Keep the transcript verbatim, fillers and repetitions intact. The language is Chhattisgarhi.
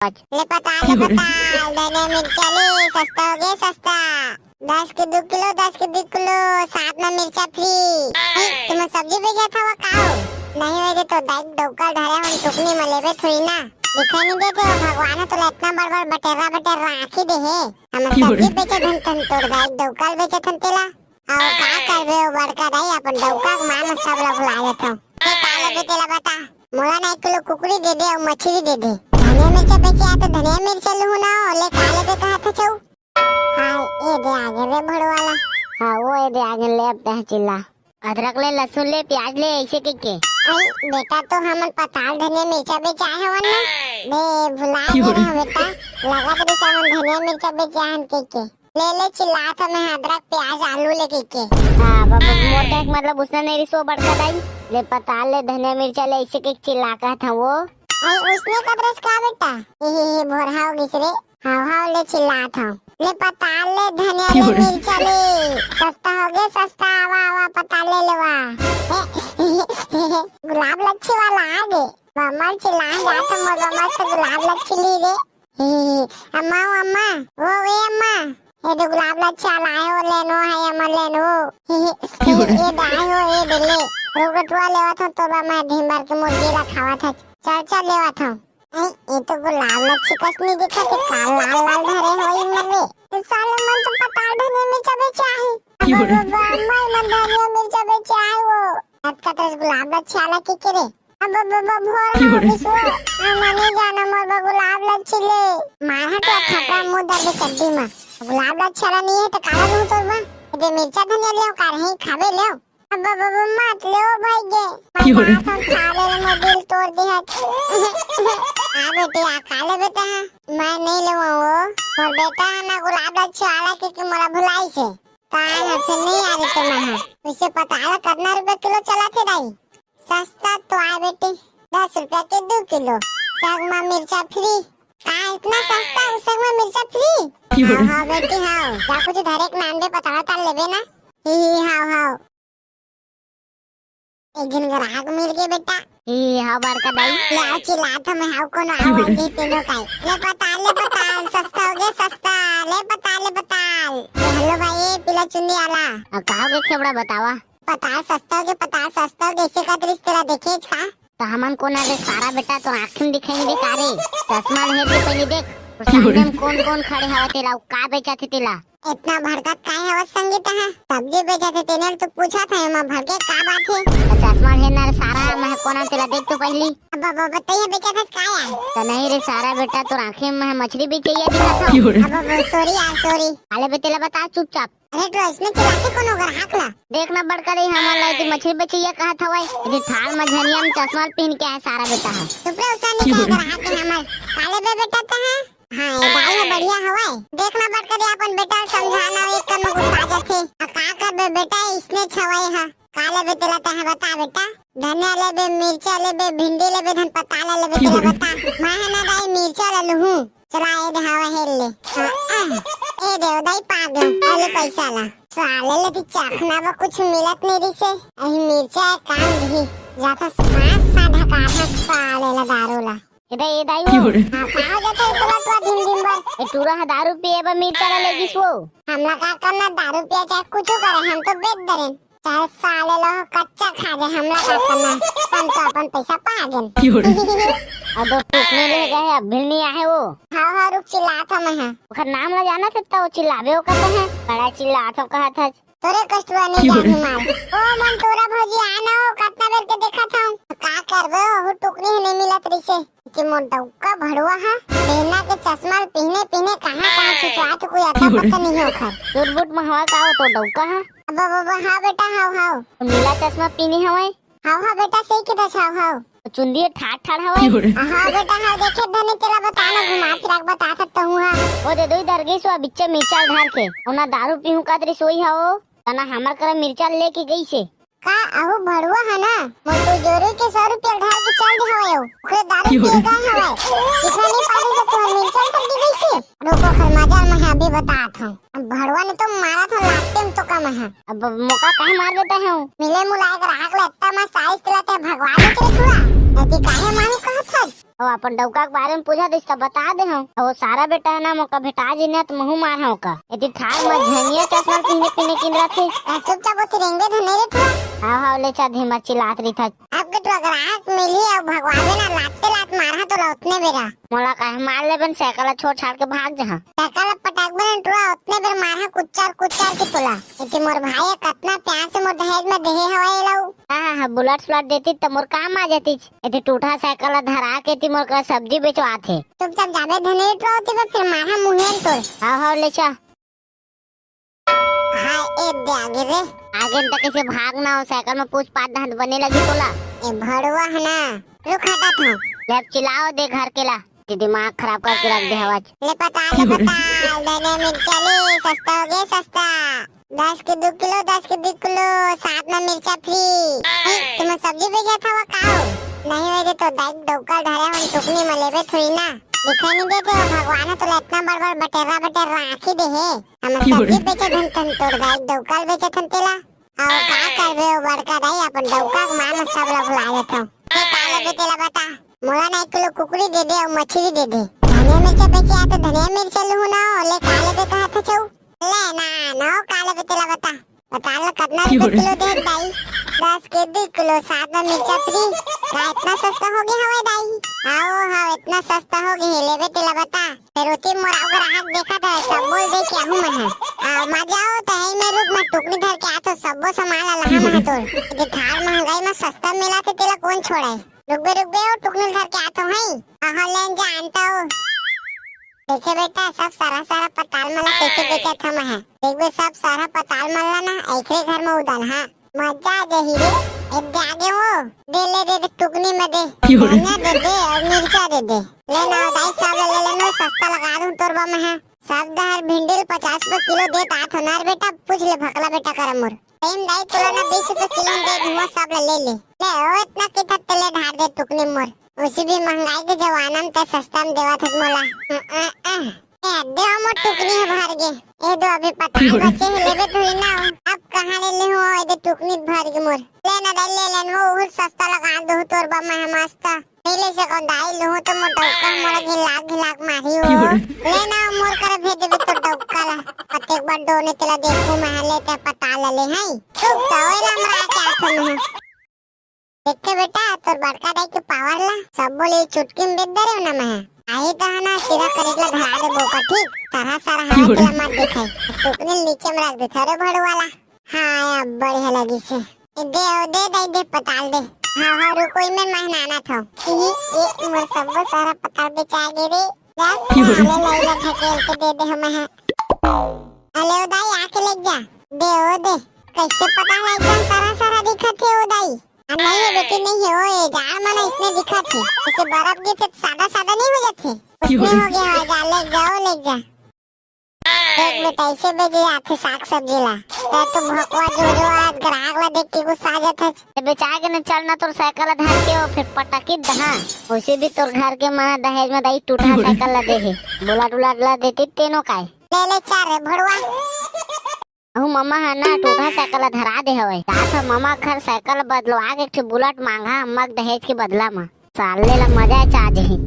ले पताल, ले पताल, धनिया मिर्चा ले, सस्ता हो गे सस्ता। दस के दू किलो, दस के दू किलो, साथ में मिर्चा फ्री। तुम सब्जी बेचत हवा का हो? नहीं होय रे, तो दाई डौका ल धरे हन टुकनी म, लेबे थोड़ी ना। दिखाई नहीं देते हो, भगवान ह तोला इतना बड़ बड़ बटेरा बटेरा आँखी दे हे। हम सब्जी बेचत हन तन तोर दाई डौका ल बेचत हन तेला। अउ का करबे ओ बड़का दाई, अपन डौका के मार म सब ला भुला देत हव। ए, का लेबे तेला बता। मोला ना एक किलो कुकरी दे दे अउ मछली दे दे। धनिया मिर्चा बेचे आ तो धनिया मिर्चा लूहूँ ना, ओ ले का लेबे कहत हस ओ? हाँ, ए दे आगे रे भड़वाला। हाँ, ओ ए दे आगे, ले अब तैं चिल्ला। अदरक ले, लहसुन ले, प्याज ले, ऐसे कहिके। अई, बेटा तो हमन पताल धनिया मिर्चा बेचे आए हवन ना। बे, भुला गे रहा बेटा। लगत रहिस हमन धनिया मिर्चा बेचे आए हन कहिके। ले ले, चिल्लात हँव मैं, अदरक, प्याज, आलू ले कहिके। हाँ, बाबा, मोर कहे के मतलब उसने नहीं रिसो बड़का दाई। ले पताल ले, धनिया मिर्चा ले, ऐसे कहिके चिल्ला कहत हँव वो। अई, उसने कदरस का बेटा? ही, ही, ही, भोरहा हो गिस रे। हव, हव, ले चिल्लात हँव। ले पताल ले, धनिया ले, मिर्चा ले। सस्ता हो गे सस्ता, आवा, आवा, पताल ले लेवा। गुलाब लच्छी वाला आ गे। बमर चिल्लाए जात हँव, मोर बमर तो गुलाब लच्छी ली रे। अम्मा, ओ अम्मा, ओ वे अम्मा, ए दे गुलाब लच्छी वाला आए हो, लेनो है अम्मा, लेनो। ए दाई हो, ए दे ले। रुक, रुक, टुरा लेवत हँव, तोर बर मैं दिन भर के मुर्गी ला खावत हँव। चल, चल, लेवत हँव। ए, ए तो गुलाब लच्छी कस नहीं दिखत हे, का लाल लाल धरे हो ई मन में। तो साले मन तो पताल धनिया मिर्चा बेचे आए। अम्मा, अम्मा, मन धनिया मिर्चा बेचे आए वो। अतका तेरे गुलाब लच्छी वाला के के रे? अब, अब, अब, अब हो रहा है विश्व। हम नहीं जाना मोर बर गुलाब लच्छी ले। मार हट या थपड़ा मुंह दर्द चड्डी में। गुलाब लच्छी वाला नहीं है तो काला लूं तोर बर? दे मिर्चा धनिया ले का रही खाबे ले। अब, अब, अब मत ले भाई गे। मैं बात हम खा ले, मोर दिल तोड़ दे है। आ बेटी, आ खा ले बेटा। मैं नहीं लेवा वो। मोर बेटा है ना गुलाब लच्छी वाला के, के मोला भुलाई से। काल हर से नहीं आ रही तो मैं। उसे पता है कितना रुपए किलो चला थे दाई? सस्ता तो आय बेटी, दस रुपया के दू किलो। साग मा मिर्चा फ्री। का इतना सस्ता, उस साग मा मिर्चा फ्री? हाँ, हाँ बेटी, हाँ। जा कुछ धरे के नाम दे, पता ताल लेबे ना। ही, ही, हाव, हाव। एक झन ग्राहक मिल गे बेटा। ही, ही, हाव बड़का दाई। ले आओ चिल्लात हँव मैं, हाव कोनो आओ आगे तेनो काई। ले पताल, ले पताल, सस्ता हो गे सस्ता। ले पताल, ले पताल। ए, हेलो भाई, ए पीला चुन्नी वाला। आ, का हो गे खेबड़ा बतावा? पताल सस्ता हो गे, पताल सस्ता हो गे, ऐसे कत रिस तेला देखेच का? त हमन कोन अरे सारा बेटा, तोर आँखी म दिखाई नइ दे का रे? चश्मा ल हेर के पहिली देख, तोर सामने म कोन कोन खड़े हवय तेला, अउ का बेचत हे तेला? इतना भड़कत काय हवस संगीता ह? सब्जी बेचत हे तेने ल तो पूछत हे, एमा भड़के का बात हे? त चश्मा ल हेर ना रे सारा, मैं कोन अरे तेला देख तो पहिली। अब, अब, अब तैं ह बेचत हस का यार? त नहीं रे सारा बेटा, तोर आँखी म मैं मछली बेचइया दिखत हँव। अब, अब, sorry यार, sorry। अले बे तेला बता चुपचाप। अरे तो अइसने चिल्लाथे कोनो ग्राहक ला। देख ना बड़का दाई, हमन ला एती मछली बेचइया कहत हवय, एती थाल म झनिया म चश्मा ल पहिन के आए सारा बेटा ह। चुप रे, उसन नहीं कहे ग्राहक के हमन। का लेबे बेटा तैं ह? हाँ, ए दाई ह बढ़िया हवय। देख ना बड़का दाई, अपन बेटा ल समझा ना, एक कन म गुस्सा जाथे। आ का करबे बेटा, अइसने हवय ह। का लेबे तेला तैं ह बता बेटा? धनिया लेबे, मिर्चा लेबे, भिंडी लेबे, धन पताल लेबे तेला बता। मैं ह ना दाई मिर्चा ला लूहूँ। चला ए दे हवा हेल ले। हाँ, आ, ए दे ओ दाई पा गे, अउ ले पैसा ला। साले ल एती चखना बर कुछ मिलत नइ रिसे। अही मिर्चा एक काम दिही। जाथा साँस सा ढकाथा साले ला दारू ला। ए दाई, ए दाई हो। हाँ, का हो जाथे ए टुरा टुरा धिम धिम बर? ए टुरा ह दारू पिए बर मिर्चा ला ले गिस वो। हमला का करना, दारू पिए चाहे कुछु करे, हम तो बेच दरेन। चाहे साले ला कच्चा खा जाए, हमला का करना, हम तो अपन पैसा पा गेन। अउ दो टुकनी ले गए, अब भी नइ आहे वो। हाँ, हाँ, रुक, चिल्लात हँव मैं ह। ओकर नाम ला जानत हस त वो चिल्लाबे वो कहत हे, बड़ा चिल्लात हँव कहत हस। तोरे कस टुरा नइ जानही मार। ओ मन टुरा भौजी आ ना हो, कतना बेर के देखत हँव। का करबे, ओहू टुकनी ह नइ मिलत रिसे। कि मोर डौका भड़वा ह, बेना के चश्मा ल पहिने, पहिने कहाँ, कहाँ छुपवात, कोई अता पता नइ हे ओखर। सुरबुट म हवय का वो तोर डौका ह? अब, अब, अब, हाँ बेटा, हव, हव। नीला चश्मा पहिने हवय। हव, हव बेटा, सही के दस, हव, हव। चुंदी ठाड़ ठाड़ हवय। हाँ बेटा, हव, देखे धने तेला बता ना, घुमा फिरा के बता सकता हूँ, हाँ। ओ दे दोई दरगेसवा बिच्चे मिर्चा ल धर के, ओना दारू पीहूँ कत रिस ओई हव, तना हमर करा मिर्चा लेके गईसे। का अहू भड़ुआ ह ना? मोर तो जोरू के सौ रुपया ढाल के चल दे हवय, ओकरे दारू पिए गए हवय। चिखना नइ पालिस त तुहर मिर्चा ल सब्जी कइसे? रुको, खरमाजा ल मैं अभी बतात हँव। अब भड़ुआ ने तो मारत हँव, लाते म तो कम है। अब मोका काहे मार देता है? मिले मुलाए ग्राहक ल इतना मस्त आइस तिलाते भगवान के पूरा। यदि काहे मारू कहत हस? अउ अपन डौका के बारे में पूछा दिस त बता दे हूँ। अउ सारा बेटा हे ना, मोका भेटा जी ना त महू मार हूँ का। एती थार म झनिया चश्मा पहने पहने किंदरा थे। आ, चुपचाप ओती रेंगे धने रे ठुआ। हाँ हाँ, ले चा धीमा चिल्लात रही था। अब के ठुआ ग्राहक मिली अउ भगवावे ना, लाते लात मारहा तोला उतने बेरा। मोला काहे मार लेबे न, साइकिल ला छोड़ छाड़ के भाग जहा। साइकिल ला पटक बे न ठुआ, उतने बेर मारहा कुच्चर कुच्चर के तोला। एती मोर भाई कतना प्यार से मोर दहेज में देहे हवय एला। हाँ हाँ हाँ, बुलेट सुलेट देती त मोर काम आ जाती। एती टूटा साइकिल ला धरा के एती मोर करा सब्जी बेचवाथे। चुपचाप जाबे धने रे ठुआ ओती बा, फिर मारहा मुहेन तोर। हाँ हाँ, ले चा। हाँ, ए दे आगे रे। आगे न त कइसे भागना हो, साइकिल में पूछ पात धात बने लगी तोला। ए भड़ुआ हे ना, रुक हटा था। ले अब चिल्लाओ दे घर के ला, ते दिमाग खराब करके रख दे हवच। ले पताल, ले पताल, धनिया मिर्चा ले, सस्ता हो गया सस्ता। दस के दू किलो, दस के दू किलो, साथ में मिर्चा फ्री। ए, तुम सब्जी बेचत हवा का हो? नहीं होय रे, तो दाई डौका धरे हन टुकनी में लेबे थोड़ी ना। दिखाई नहीं देते हो, भगवान ह तोला इतना बड़ बड़ बटेरा बटेरा आँखी दे हे। हम सब्जी बेचत हन तन तोर दाई डौका ल बेचत हन तेला। अउ का करबे ओ बड़का दाई, अपन डौका के मार में सब ला भुला देत हव। ए, का लेबे तेला बता। मोला ना एक किलो कुकरी दे दे अउ मछली दे दे। धनिया मिर्चा बेचे आ तो धनिया मिर्चा लूहूँ ना, ओ ले का लेबे कहत हचऊ? ले ना, ना, का लेबे तेला बता। पताल ला कतना रुपया किलो दे दाई? दस के दू किलो, साथ में मिर्चा फ्री। का इतना सस्ता हो गया हवय दाई? हाँ ओ, हाँ, इतना सस्ता हो गया हे, लेबे तेला बता। फेर ओती मोर अउ ग्राहक देखत हे, सब बोल दे के आहू मैं हे। आ, मजा आओ, तहीं में रुक, मैं टुकनी धर के आथो, सब्बो सामान ला लहा मैं तोर। ये थार महंगाई में सस्ता मिला थे, तेला कौन छोड़े? रुकबे, रुकबे, ओ टुकनी धर के आथो, हैं? अहो, लेन जा, आनता हो। देखे बेटा, सब सारा, सारा पताल मन ला कइसे बेचत हवं मैं। देखबे, सब सारा पताल मन ला ना, एकरे घर में उदल, हाँ। मजा आ जाही रे। ए दे आगे हो, दे ले, दे, दे, टुकनी में दे। धनिया दे दे अउ मिर्चा दे दे। ले ना, दाई, सब ले, ले, ले, मैं सस्ता लगा दूँ तोर बा मैं, हाँ। सब डहर भिंडी ल पचास रुपया किलो देत आत हो ना रे बेटा, पूछ ले भकला बेटा करा मोर। प्रेम दाई तोला ना बीस रुपया किलो में दे दूंगा, सब ला ले ले। ले ओ इतना किथा तेले ढार दे टुकनी मोर। उसी भी महंगाई के जमाना में ते सस्ता में देवा थे मोला। अ, अ, अ। ए, देवा मोर टुकनी है भर गे। ए दो अभी पता बचे है, लेबे थोड़ी ना हो। अब कहाँ ले ले हो, ए दे टुकनी भर गे मोर। ले ना दाई ले लेन वो, उहुल सस्ता लगा दो तोर बा मैं मस्त। पहले से कौन दाई लूहूं तो मोर डौका मोला घिलाक घिलाक मारही हो। ले ना मोर करा भेज देबे तोर डौका ला। कतेक बार डोने तेला देखू मैं, ले ते पता ला ले हैं। रुक तो ओए ला हमरा के आथन मैं। देखे बेटा तोर बड़का दाई के पावर ला, सब बोले चुटकी में बेच दे रे ना मैं। आही तो है ना सीधा करेट ला धरा दे बोका ठीक। सरहा सरहा हवा तेला मत दिखाई। टुकनी नीचे में रख दे थारे भड़वाला। हाँ, अब बढ़िया लगिस हे। दे, ओ, दे, दे, दे, पताल दे। हाँ, हाँ, रुको, ई में महनाना था। ई, ए, मोर सब्बो सारा पताल बेचा गे रे। जा, साले लइला ढकेल के दे दे हमें है। अले ओ दाई, आके ले जा। दे, ओ दे। कैसे पताल एकदम सारा, सारा दिखत हे ओ दाई? आ, नहीं है बेटी, नहीं है, ओ, ए जाड़ मन इसने दिखत हे। इसे बर्फ गिरथे तो सादा, सादा नहीं हो जाथे? उसने हो गया है, जा, ले जाओ, ले जा। देख बेटा, ऐसे बेचे जाथे साग सब्जी ला। ते तो भकवा जो जो आज ग्राहक ला देख के गुस्सा आ जाथे। ते बेचा के न चल ना तोर साइकिल ला धर के, ओ फिर पटकी दहा। वैसे भी तोर घर के मना दहेज में दाई टूटा साइकिल ला दे हे। बुलेट उलेट ला देती तेनो काय। ले ले चार रे भड़वा। अहू ममा ह ना टूटा साइकिल ला धरा दे हवय। जात ह ममा घर साइकिल बदलवा के एक ठे बुलेट मांगा अम्मा के दहेज के बदला म। साले ला मजा आ जा ही।